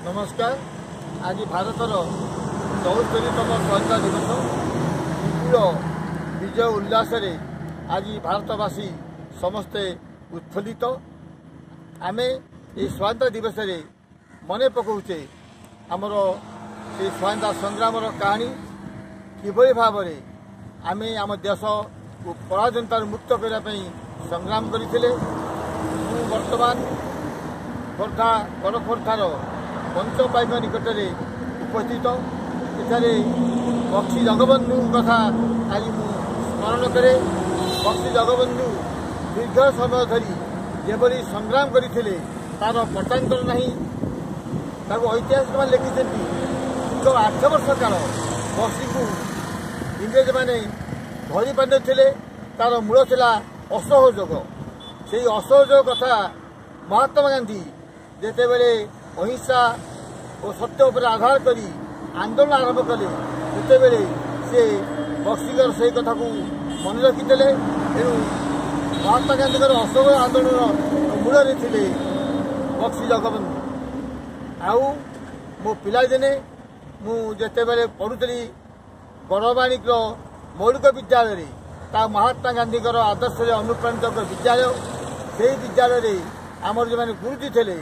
ନମସ୍କାର। ଆଜି ଭାରତର 74ତମ ସ୍ୱାଧୀନତା ଦିବସ। ବିପୁଳ ବିଜୟ ଉଲ୍ଲାସରେ ଆଜି ଭାରତବାସୀ ସମସ୍ତେ ଉତ୍ଫୁଲ୍ଲିତ। ଆମେ ଏହି ସ୍ୱାଧୀନତା ଦିବସରେ ମନେ ପକାଉଛେ ଆମର ସେଇ ସ୍ୱାଧୀନତା ସଂଗ୍ରାମର କାହାଣୀ, କିଭଳି ଭାବରେ ଆମେ ଆମ ଦେଶକୁ ପରାଧୀନତାରୁ ମୁକ୍ତ କରିବା ପାଇଁ ସଂଗ୍ରାମ କରିଥିଲେ। ମୁଁ ବର୍ତ୍ତମାନ ଖୋର୍ଦ୍ଧା ବଡ଼ ଖୋର୍ଦ୍ଧାର ପଞ୍ଚପାଇକ ନିକଟରେ ଉପସ୍ଥିତ। ଏଠାରେ ବକ୍ସି ଜଗବନ୍ଧୁଙ୍କ କଥା ଆଜି ମୁଁ ସ୍ମରଣ କରେ। ବକ୍ସି ଜଗବନ୍ଧୁ ଦୀର୍ଘ ସମୟ ଧରି ଯେଭଳି ସଂଗ୍ରାମ କରିଥିଲେ, ତାର ପଟାନ୍ତର ନାହିଁ। ତାକୁ ଐତିହାସିକମାନେ ଲେଖିଛନ୍ତି, ଦୀର୍ଘ 8 ବର୍ଷ କାଳ ବକ୍ସିକୁ ଇଂରେଜମାନେ ଧରି ପାରିନଥିଲେ। ତାର ମୂଳ ଥିଲା ଅସହଯୋଗ। ସେଇ ଅସହଯୋଗ କଥା ମହାତ୍ମା ଗାନ୍ଧୀ ଯେତେବେଳେ ଅହିଂସା ଓ ସତ୍ୟ ଉପରେ ଆଧାର କରି ଆନ୍ଦୋଳନ ଆରମ୍ଭ କଲେ, ସେତେବେଳେ ସେ ବକ୍ସିଙ୍କର ସେଇ କଥାକୁ ମନେ ରଖିଥିଲେ। ଏଣୁ ମହାତ୍ମା ଗାନ୍ଧୀଙ୍କର ଅସହଯୋଗ ଆନ୍ଦୋଳନର ମୂଳରେ ଥିଲେ ବକ୍ସି ଜଗବନ୍ଧୁ। ଆଉ ମୋ ପିଲାଦିନେ ମୁଁ ଯେତେବେଳେ ପଢ଼ୁଥିଲି ବଡ଼ବାଣିକ ମୌଳିକ ବିଦ୍ୟାଳୟରେ, ତା ମହାତ୍ମା ଗାନ୍ଧୀଙ୍କର ଆଦର୍ଶରେ ଅନୁପ୍ରାଣିତ ଏକ ବିଦ୍ୟାଳୟ, ସେହି ବିଦ୍ୟାଳୟରେ ଆମର ଯେଉଁମାନେ ଗୁରୁଜୀ ଥିଲେ,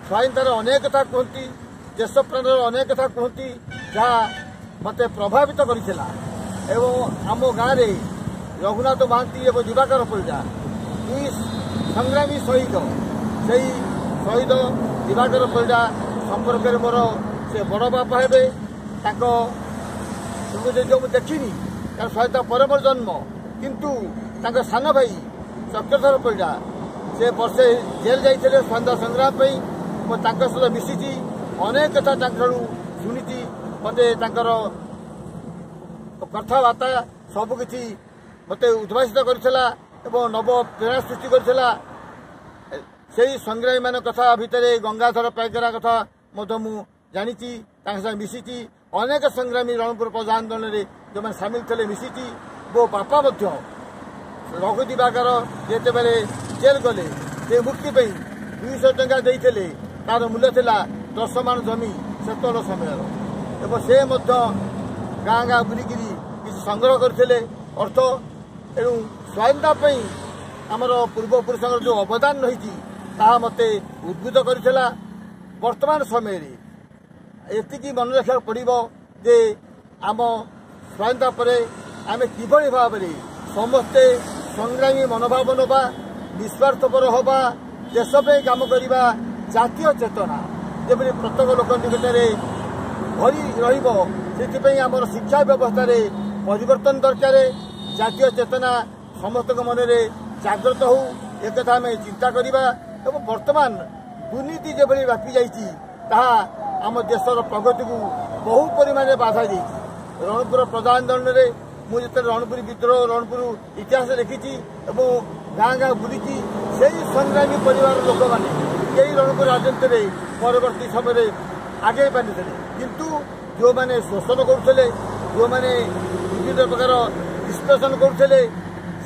ସ୍ୱାଧୀନତାର ଅନେକ କଥା କୁହନ୍ତି, ଦେଶପ୍ରେମର ଅନେକ କଥା କୁହନ୍ତି, ଯାହା ମୋତେ ପ୍ରଭାବିତ କରିଥିଲା। ଏବଂ ଆମ ଗାଁରେ ରଘୁନାଥ ମହାନ୍ତି ଏବଂ ଦିବାକର ପରିଡ଼ା ଦୁଇ ସଂଗ୍ରାମୀ ଶହୀଦ, ସେଇ ଶହୀଦ ଦିବାକର ପରିଡ଼ା ସମ୍ପର୍କରେ ମୋର ସେ ବଡ଼ ବାପା ହେବେ। ତାଙ୍କ ଯେଉଁ ମୁଁ ଦେଖିନି, କାରଣ ସ୍ୱାଧୀନତା ପରେ ମୋର ଜନ୍ମ। କିନ୍ତୁ ତାଙ୍କ ସାନ ଭାଇ ଚକ୍ରଧର ପରିଡ଼ା, ସେ ବର୍ଷେ ଜେଲ୍ ଯାଇଥିଲେ ସ୍ୱାଧୀନତା ସଂଗ୍ରାମ ପାଇଁ। ମୁଁ ତାଙ୍କ ସହିତ ମିଶିଛି, ଅନେକ କଥା ତାଙ୍କଠାରୁ ଶୁଣିଛି। ମୋତେ ତାଙ୍କର କଥାବାର୍ତ୍ତା ସବୁକିଛି ମୋତେ ଉଦ୍ଭାସିତ କରିଥିଲା ଏବଂ ନବ ପ୍ରେରଣା ସୃଷ୍ଟି କରିଥିଲା। ସେଇ ସଂଗ୍ରାମୀମାନଙ୍କ କଥା ଭିତରେ ଗଙ୍ଗାଧର ପାଇକରା କଥା ମଧ୍ୟ ମୁଁ ଜାଣିଛି, ତାଙ୍କ ସାଙ୍ଗେ ମିଶିଛି। ଅନେକ ସଂଗ୍ରାମୀ ରଣପୁର ପ୍ରଜା ଆନ୍ଦୋଳନରେ ଯେଉଁମାନେ ସାମିଲ ଥିଲେ, ମିଶିଛି। ମୋ ବାପା ମଧ୍ୟ ରଘୁ ଦିବାକର ଯେତେବେଳେ ଜେଲ୍ ଗଲେ, ସେ ମୁକ୍ତି ପାଇଁ 200 ଟଙ୍କା ଦେଇଥିଲେ। ତାର ମୂଲ୍ୟ ଥିଲା 10 ମାଣ ଜମି ସେତେବେଳ ସମୟର। ଏବଂ ସେ ମଧ୍ୟ ଗାଁ ଗାଁ ବୁଲିକିରି କିଛି ସଂଗ୍ରହ କରିଥିଲେ ଅର୍ଥ। ଏଣୁ ସ୍ୱାଧୀନତା ପାଇଁ ଆମର ପୂର୍ବପୁରୁଷଙ୍କର ଯେଉଁ ଅବଦାନ ରହିଛି, ତାହା ମୋତେ ଉଦ୍ବୁଦ୍ଧ କରିଥିଲା। ବର୍ତ୍ତମାନ ସମୟରେ ଏତିକି ମନେ ରଖିବାକୁ ପଡ଼ିବ ଯେ ଆମ ସ୍ୱାଧୀନତା ପରେ ଆମେ କିଭଳି ଭାବରେ ସମସ୍ତେ ସଂଗ୍ରାମୀ ମନୋଭାବ ନେବା, ନିସ୍ୱାର୍ଥପର ହେବା, ଦେଶ ପାଇଁ କାମ କରିବା, ଜାତୀୟ ଚେତନା ଯେପରି ପ୍ରତ୍ୟେକ ଲୋକ ନିକଟରେ ଭରି ରହିବ, ସେଥିପାଇଁ ଆମର ଶିକ୍ଷା ବ୍ୟବସ୍ଥାରେ ପରିବର୍ତ୍ତନ ଦରକାର। ଜାତୀୟ ଚେତନା ସମସ୍ତଙ୍କ ମନରେ ଜାଗ୍ରତ ହେଉ, ଏକଥା ଆମେ ଚିନ୍ତା କରିବା। ଏବଂ ବର୍ତ୍ତମାନ ଦୁର୍ନୀତି ଯେଭଳି ବ୍ୟାପି ଯାଇଛି, ତାହା ଆମ ଦେଶର ପ୍ରଗତିକୁ ବହୁ ପରିମାଣରେ ବାଧା ଦେଇଛି। ରଣପୁର ପ୍ରଜା ଆନ୍ଦୋଳନରେ ମୁଁ ଯେତେବେଳେ ରଣପୁର ବିଦ୍ରୋହ, ରଣପୁର ଇତିହାସ ଲେଖିଛି ଏବଂ ଗାଁ ଗାଁ ବୁଲିଛି, ସେଇ ସଂଗ୍ରାମୀ ପରିବାର ଲୋକମାନେ କେହି ରଣପୁର ରାଜନୀତିରେ ପରବର୍ତ୍ତୀ ସମୟରେ ଆଗେଇ ପାରିନଥିଲେ। କିନ୍ତୁ ଯେଉଁମାନେ ଶୋଷଣ କରୁଥିଲେ, ଯେଉଁମାନେ ବିଭିନ୍ନ ପ୍ରକାର ନିଷ୍ପେଷଣ କରୁଥିଲେ,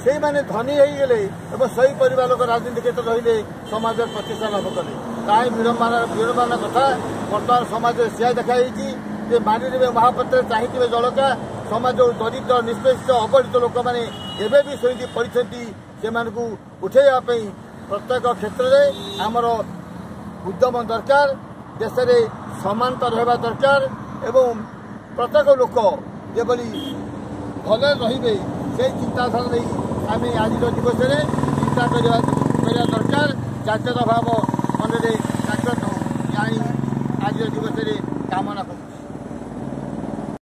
ସେଇମାନେ ଧନୀ ହେଇଗଲେ ଏବଂ ସେଇ ପରିବାର ଲୋକ ରାଜନୀତି କ୍ଷେତ୍ରରେ ରହିଲେ, ସମାଜରେ ପ୍ରତିଷ୍ଠା ଲାଭ କଲେ। ତାହା ବିଡ଼ମ୍ବନା, ବିଡ଼ମ୍ବନା କଥା। ବର୍ତ୍ତମାନ ସମାଜରେ ସେୟା ଦେଖାଯାଇଛି ଯେ ମାନିନେବେ ମହାପାତ୍ର ଚାହିଁଥିବେ ଜଳକା। ସମାଜ ଦରିଦ୍ର, ନିଷ୍ପେଷିତ, ଅବହେଳିତ ଲୋକମାନେ ଏବେ ବି ସେମିତି ପଡ଼ିଛନ୍ତି। ସେମାନଙ୍କୁ ଉଠେଇବା ପାଇଁ ପ୍ରତ୍ୟେକ କ୍ଷେତ୍ରରେ ଆମର ଉଦ୍ୟମ ଦରକାର। ଦେଶରେ ସମାନତା ରହିବା ଦରକାର ଏବଂ ପ୍ରତ୍ୟେକ ଲୋକ ଯେଭଳି ଭଲରେ ରହିବେ, ସେଇ ଚିନ୍ତାଧାରା ନେଇ ଆମେ ଆଜିର ଦିବସରେ ଚିନ୍ତା କରିବା ଦରକାର। ଜାତୀୟତା ଭାବ ମନରେ ଜାଗ୍ରତ ଜାଣି ଆଜିର ଦିବସରେ କାମନା କରୁଛୁ।